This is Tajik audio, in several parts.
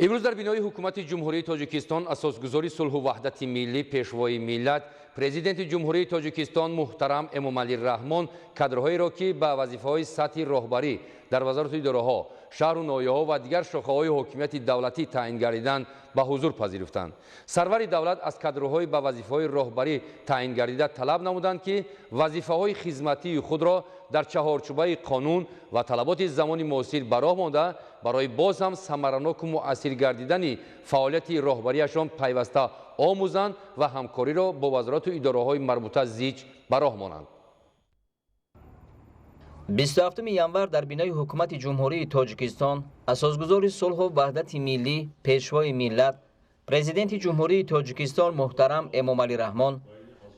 Имрӯз дар бинои Ҳукумати Ҷумҳурии Тоҷикистон асосгузори сулҳу ваҳдати миллӣ, Пешвои миллат, Президенти Ҷумҳурии Тоҷикистон муҳтарам Эмомалӣ Раҳмон кадрҳоеро, ки ба вазифаҳои сатҳи роҳбарӣ дар вазорату идораҳо, шаҳру ноҳияҳо ва дигар шохаҳои ҳокимияти давлатӣ таъин гардиданд, ба ҳузур пазируфтанд. Сарвари давлат аз кадрҳои ба вазифаҳои роҳбарӣ таъин гардида талаб намуданд, ки вазифаҳои хизматии худро дар чаҳорчӯбаи қонун ва талаботи замони муосир ба роҳ монда, барои боз ҳам самараноку муассир гардидани фаъолияти роҳбарияшон пайваста омӯзанд ва ҳамкориро бо вазорату идораҳои марбута зич ба роҳ монанд. 27 январ дар бинои Ҳукумати Ҷумҳурии Тоҷикистон асосгузори сулҳу ваҳдати миллӣ, Пешвои миллат, Президенти Ҷумҳурии Тоҷикистон муҳтарам Эмомалӣ Раҳмон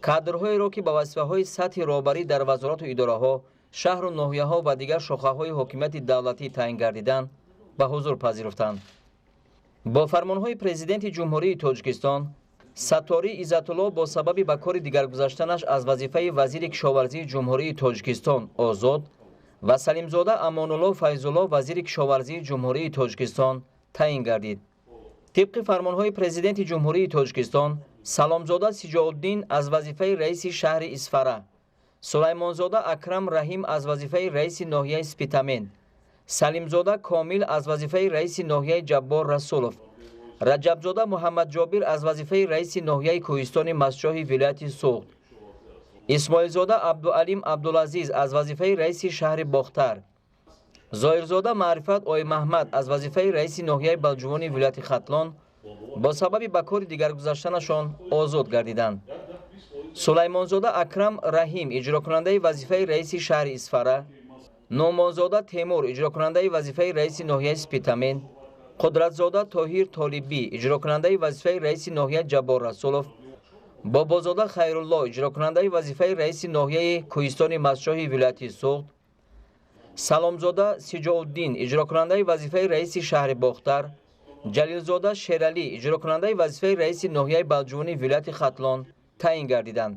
кадрҳоеро, ки ба вазифаҳои сатҳи роҳбарӣ дар вазорату идораҳо, шаҳру ноҳияҳо ва дигар шохаҳои ҳокимияти давлатӣ таъин гардиданд, ба ҳузур пазируфтанд. Бо фармонҳои Президенти Ҷумҳурии Тоҷикистон Сатторӣ Иззатулло бо сабаби ба кори дигар гузаштанаш аз вазифаи вазири кишоварзии Ҷумҳурии Тоҷикистон озод ва Салимзода Амонулло Файзулло вазири кишоварзии Ҷумҳурии Тоҷикистон таъин гардид. Тибқи фармонҳои Президенти Ҷумҳурии Тоҷикистон Саломзода Сиҷоуддин аз вазифаи раиси шаҳри Исфара, Сулаймонзода Акрам Раҳим аз вазифаи раиси ноҳияи Спитамен, Салимзода Комил аз вазифаи раиси ноҳияи Ҷаббор Расулов, Раҷабзода Муҳаммадҷобир аз вазифаи раиси ноҳияи Кӯҳистони Мастчоҳи вилояти Суғд, Исмоилзода Абдуалим Абдулазиз аз вазифаи раиси шаҳри Бохтар, Зоирзода Маърифат Оймаҳмад аз вазифаи раиси ноҳияи Балҷувони вилояти Хатлон бо сабаби ба кори дигар гузаштанашон озод гардиданд. Сулаймонзода Акрам Раҳим иҷрокунандаи вазифаи раиси шаҳри Исфара, Нумонзода Темур иҷрокунандаи вазифаи раиси ноҳияи Спитамен, Қудратзода Тоҳир Толибӣ иҷрокунандаи вазифаи раиси ноҳияи Ҷаббор Расулов, Бобозода Хайрулло иҷрокунандаи вазифаи раиси ноҳияи Кӯҳистони Мастчоҳи вилояти Суғд, Саломзода Сиҷоуддин иҷрокунандаи вазифаи раиси шаҳри Бохтар, Ҷалилзода Шералӣ иҷрокунандаи вазифаи раиси ноҳияи Балҷувони вилояти Хатлон таъин гардиданд.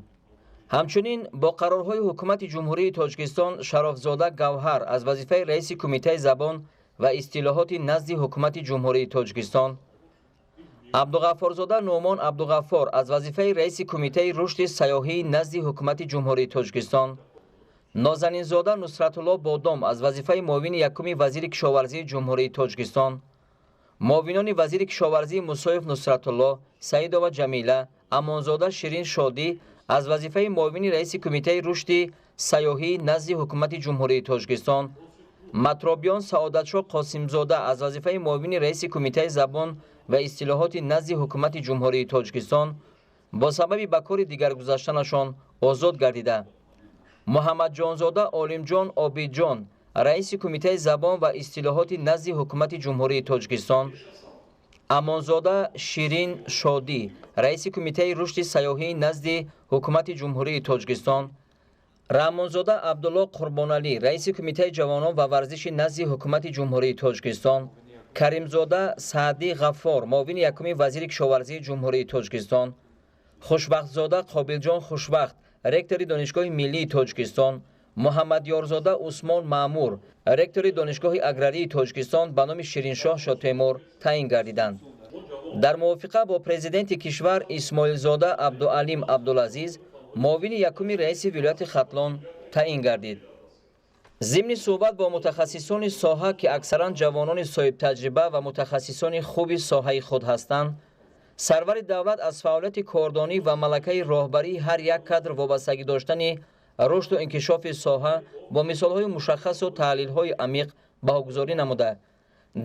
Ҳамчунин бо қарорҳои Ҳукумати Ҷумҳурии Тоҷикистон Шарофзода Гавҳар аз вазифаи раиси Кумитаи забон ва истилоҳоти назди Ҳукумати Ҷумҳурии Тоҷикистон, Абдуғаффорзода Нуъмон Абдуғаффор аз вазифаи раиси Кумитаи рушди сайёҳии назди Ҳукумати Ҷумҳурии Тоҷикистон, Нозанинзода Нусратулло Бодом аз вазифаи муовини якуми вазири кишоварзии Ҷумҳурии Тоҷикистон, муовинони вазири кишоварзии Мусоев Нусратулло, Саидова Ҷамила, Амонзода Ширин Шодӣ аз вазифаи муовини раиси Кумитаи рушди сайёҳии назди Ҳукумати Ҷумҳурии Тоҷикистон, Матробиён Саодатшо Қосимзода аз вазифаи муовини раиси Кумитаи забон ва истилоҳоти назди Ҳукумати Ҷумҳурии Тоҷикистон бо сабаби ба кори дигар гузаштанашон озод гардида, Муҳаммадҷонзода Олимҷон Обидҷон раиси Кумитаи забон ва истилоҳоти назди Ҳукумати Ҷумҳурии Тоҷикистон, Амонзода Ширин Шодӣ раиси Кумитаи рушди сайёҳии назди Ҳукумати Ҷумҳурии Тоҷикистон, Раҳмонзода Абдулло Қурбоналӣ раиси Кумитаи ҷавонон ва варзиши назди Ҳукумати Ҷумҳурии Тоҷикистон, Каримзода Саъдӣ Ғаффор муовини якуми вазири кишоварзии Ҷумҳурии Тоҷикистон, Хушбахтзода Қобилҷон Хушбахт ректори Донишгоҳи миллии Тоҷикистон, Муҳаммадёрзода Усмон Маъмур ректори Донишгоҳи аграрии Тоҷикистон ба номи Шириншоҳ Шотемур таъин гардиданд. Дар мувофиқа бо Президенти кишвар Исмоилзода Абдуалим Абдулазиз муовини якуми раиси вилояти Хатлон таъин гардид. Зимни суҳбат бо мутахассисони соҳа, ки аксаран ҷавонони соҳибтаҷриба ва мутахассисони хуби соҳаи худ ҳастанд, сарвари давлат аз фаъолияти кордонӣ ва малакаи роҳбарии ҳар як кадр вобастагӣ доштани рушду инкишофи соҳа бо мисолҳои мушаххасу таҳлилҳои амиқ баҳогузорӣ намуда,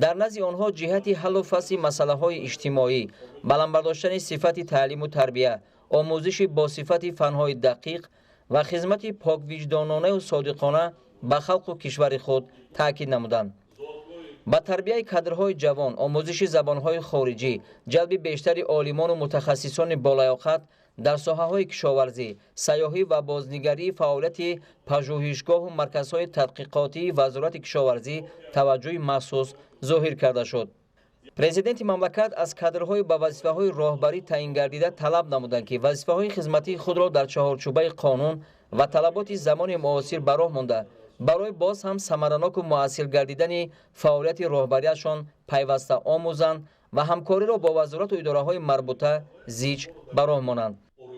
дар назди онҳо ҷиҳати ҳаллу фасли масъалаҳои иҷтимоӣ, баланд бардоштани сифати таълиму тарбия, омӯзиши босифати фанҳои дақиқ ва хизмати поквиҷдононаю содиқона ба халқу кишвари худ таъкид намуданд. Ба тарбияи кадрҳои ҷавон, омӯзиши забонҳои хориҷӣ, ҷалби бештари олимону мутахассисони болаёқат дар соҳаҳои кишоварзӣ, сайёҳӣ ва бознигарии фаъолияти пажӯҳишгоҳу марказҳои тадқиқотии Вазорати кишоварзӣ таваҷҷӯҳи махсус зоҳир карда шуд. Президенти мамлакат аз кадрҳои ба вазифаҳои роҳбарӣ таъин гардида талаб намуданд, ки вазифаҳои хизматии худро дар чаҳорчӯбаи қонун ва талаботи замони муосир ба роҳ монда, барои боз ҳам самараноку муассир гардидани фаъолияти роҳбарияшон пайваста омӯзанд, Ва ҳамкориро бо вазорату идораҳои марбута зич ба роҳ монанд.